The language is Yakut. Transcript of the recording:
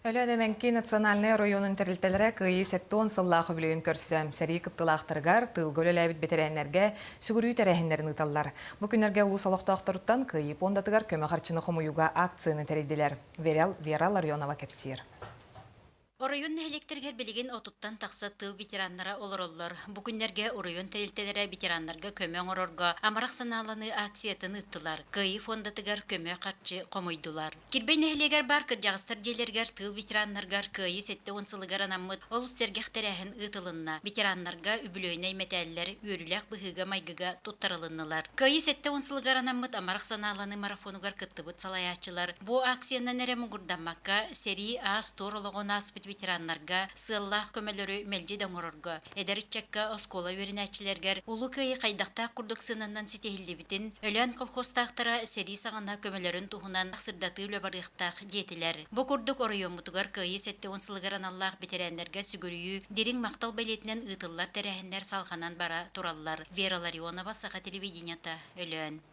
Өлөөн Эбэҥки национальнай оройуонун тэрилтэлэрэ Кыайыы 70 сыллаах үбүлүөйүн көрсө, сэрии кыттыылаахтарыгар, тыылга үлэлээбит бэтэрээннэргэ сүгүрүйүү тэрээһиннэрин ыыталлар. Бу күннэргэ улуус олохтоохторуттан Кыайыы пуондатыгар көмө харчыны хомуйууга акцияны тэрийдилэр. Вера Ларионова кэпсиир. Оройуон нэһилиэктэригэр билигин отуттан тахса тыыл ветераннара олороллор. Бу күннэргэ оройуон тэрилтэлэрэ ветераннарга көмө оҥорорго амарах санааланыы акциятын ыыттылар, Кыайыы фондатыгар көмө харчы хомуйдулар. Кирбэй нэһилиэгэр баар кырдьаҕастар дьиэлэригэр тыыл ветераннарыгар Кыайыы 70 сылыгар анаммыт олус сэргэх тэрээһин ыытылынна. Ветераннарга үбүлүөйнэй мэтээллэр үөрүүлээх быһыыга-майгыга туттарылыннылар. Кыайыы 70 сылыгар анаммыт амарах санааланыы марафонугар кыттыбыт салайааччылар бу акциянан эрэ муҥурдаммакка, сэрии аас-туор олоҕун ааспыт ветераннарга сыаллаах көмөлөрү мэлдьи да оҥорорго, эдэр ыччакка, оскуола үөрэнээччилэригэр Улуу Кыайыы хайдахтаах курдук сыананан ситиһиллибитин, Өлөөн колхозтаахтара сэрии саҕана көмөлөрүн туһунан сырдатыы үлэ барыахтаах диэтилэр. Бу курдук оройуоммутугар Кыайыы 70 сылыгар аналлаах бэтэрээннэргэ сүгүрүйүү, дириҥ махтал бэлиэтинэн ыытыллар тэрээһиннэр салҕанан бара тураллар. Вера Ларионова, Саха телевидениета, Өлөөн.